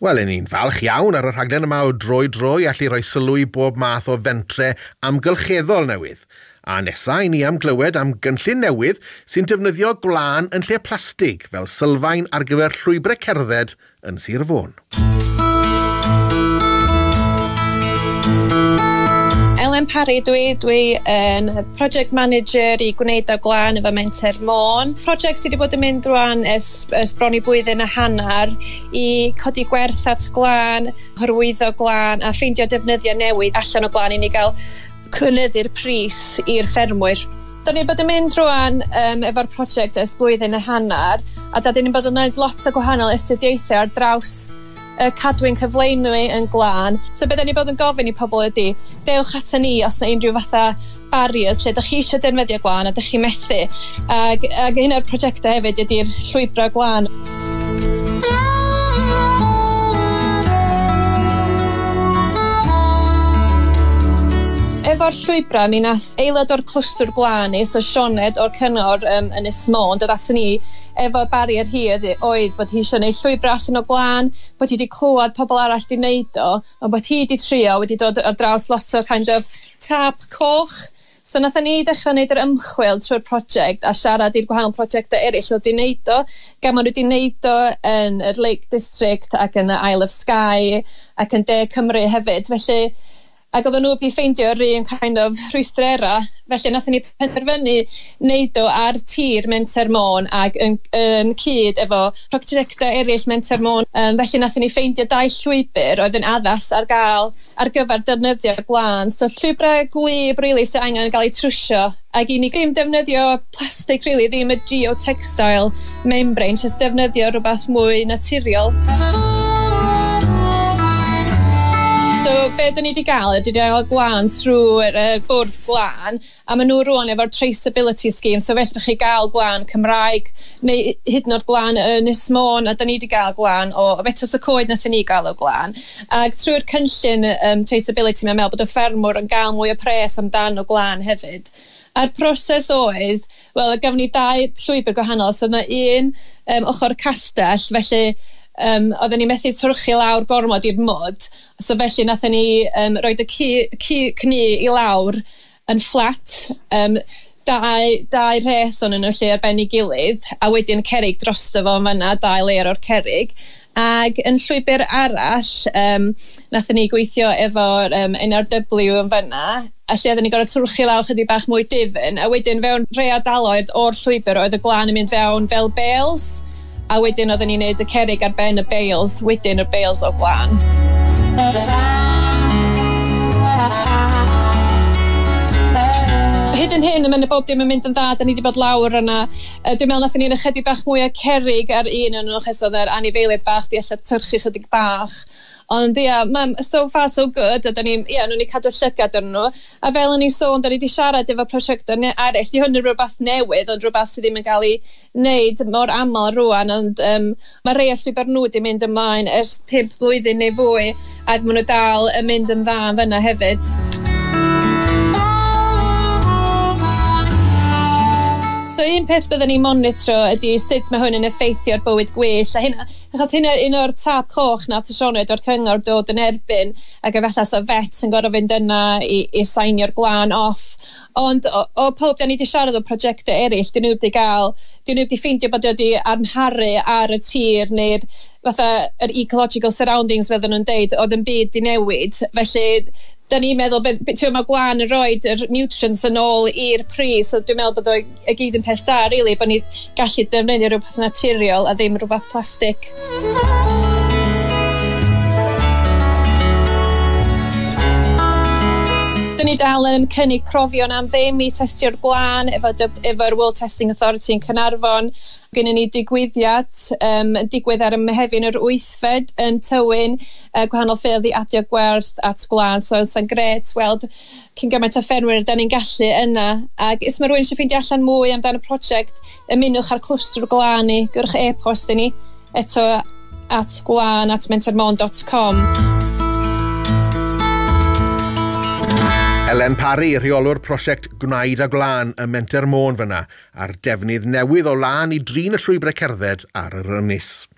Wel, 'yn ni'n falch iawn ar y rhaglen yma o dro i dro i allu rhoi sylw i bob math o fentre amgylcheddol newydd. A nesa, i ni am glywed am gynllun newydd sy'n defnyddio gwlân yn lle plastig fel sylfaen ar gyfer llwybrau cerdded yn Sir Fôn. Elen Parry dwi yn project manager i Gwneud o Glân efo Menter Môn. Project sydd wedi bod yn mynd rwan ers bron i blwyddyn a hanner i codi gwerth at glân, hyrwyddo glân a ffeindio defnyddiau newydd allan o glân i ni gael cynyddu'r pris i'r ffermwyr. Da ni wedi bod yn mynd rwan efo'r prosiect ers blwyddyn a hanner a da ni'n bod yn gwneud lot o gwahanol astudiaethau ar draws y cadwyn cyflenwi yn glân. So be da ni bod yn gofyn i pobl ydy, dewch ata ni os yna unrhyw fatha barriers lle ydych chi eisiau defnyddio glân a ydych chi methu. Ac un o'r prosiectau hefyd ydy'r llwybrau glân. Efo'r llwybrau, mi nath aelod o'r clwstwr glân ni, so Sioned o'r cyngor Ynys Môn, dod ato ni efo barrier hi oedd bod hi eisiau gwneud llwybrau allan o glân, bod hi wedi clywed pobl arall wedi wneud o, ond bod hi wedi trio, wedi dod ar draws lot o kind of tap coch. So nathon ni ddechrau wneud yr ymchwil trwy'r prosiect a siarad i'r gwahanol prosiectau eraill oedd wedi wneud o, gan maen nhw wedi wneud o yn yr Lake District ac yn y Isle of Skye ac yn De Cymru hefyd. Felly, ac oedden nhw wedi ffeindio'r un kind of rhwystrera, felly nathon ni penderfynu wneud o ar tir Menter Môn ac yn cyd efo prosiectau eraill Menter Môn. Felly nathon ni ffeindio dau llwybr oedd yn addas ar gael ar gyfer defnyddio glân. So llwybrau gwlyb really sydd angen gael eu trwsio ac i ni ddim defnyddio plastig really, ddim y geotextile membrane, jyst defnyddio rhywbeth mwy naturiol. So be dyn ni wedi gael ydy gael glân trwy'r bwrdd glân, a maen nhw rwan efo'r traceability scheme, so fedrwch chi gael glân Cymraeg neu hyd yn oed glân Ynys Môn, a dyn ni wedi gael glân o Fetws y Coed nath ni gael o glân. Ac trwy'r cynllun traceability, mae'n meddwl bod y ffermwr yn gael mwy o pres amdan o glân hefyd. A'r proses oedd, wel, gafon ni dau llwybr gwahanol, so yna un ochr castell, felly oedden ni methu twrchu lawr gormod i'r mwd, so felly nathon ni roed y cnu i lawr yn fflat, dau rhes o'n nhw lle ar ben ei gilydd, a wedyn cerrig drosto fo yn fan'na, dau layer o'r cerrig. Ac yn llwybr arall, nathon ni gweithio efo'r NRW yn fan'na, a lle oedden ni gorfod twrchu lawr chydig bach mwy difn, a wedyn fewn rhai ardaloedd o'r llwybr oedd y glân yn mynd fewn fel bales, a wedyn oedden ni'n neud y cerrig ar ben y bales, wedyn y bales o glân. Hyd yn hyn, mae bob dim yn mynd yn dda, da ni wedi bod lawr yna. Dwi'n meddwl nathon ni'n ychydig bach mwy o cerrig ar un o'n nhw, achos oedd yr anifeiliaid bach di ella tyrchu chydig bach. Ond ia, so far so good, a da ni, ia, nhw'n ni cadw llygad arnyn nhw. A fel o'n i sôn, da ni wedi siarad efo prosiectau eraill, di hwn yn rhywbeth newydd, ond rhywbeth sydd ddim yn cael ei wneud mor aml rwan, ond mae rhai o'r llwybr nhw wedi mynd ymlaen ers 5 blwyddyn neu fwy, ac maen nhw dal yn mynd yn dda yn fan'na hefyd. So un peth byddwn ni'n monitro ydy sut mae hwn yn effeithio ar bywyd gwyllt, a hynna, achos hynna un o'r tap coch nath Sioned o'r cyngor dod yn erbyn, ac efallai sa vet yn gorfod fynd yna i sainio'r glân off. Ond o pob da ni wedi siarad o prosiectau eraill, dyn nhw wedi gael, dyn nhw wedi ffeindio bod wedi amharu ar y tir neu'r fatha yr ecological surroundings fydden nhw'n deud oedd yn byd di newid. Felly da ni'n meddwl, mae glân yn rhoid yr nutrients yn ôl i'r pridd, so dwi'n meddwl bod o i gyd yn peth da, really, bod ni gallu defnyddio rhywbeth naturiol a ddim rhywbeth plastig. Dyn ni dal yn cynnig profion am ddim i testio'r glân efo'r World Testing Authority yn Caernarfon. Gynnon ni digwyddiad yn digwydd ar y Mehefin yr 8fed yn Tywyn, gwahanol ffyrdd i adio gwerth at glân, so sa'n grêt weld cyn gymaint o ffermwyr da ni'n gallu yna. Ac os mae rhywun eisiau ffeindio allan mwy amdan y prosiect, ymunwch ar clwstwr glân ni, gyrrwch e-post i ni, eto at glan@mentermon.com. Elen Parry, rheolwr prosiect Gwnaed a Glân y Menter Môn fyna, a'r defnydd newydd o lân i drin y llwybrau cerdded ar yr ynys.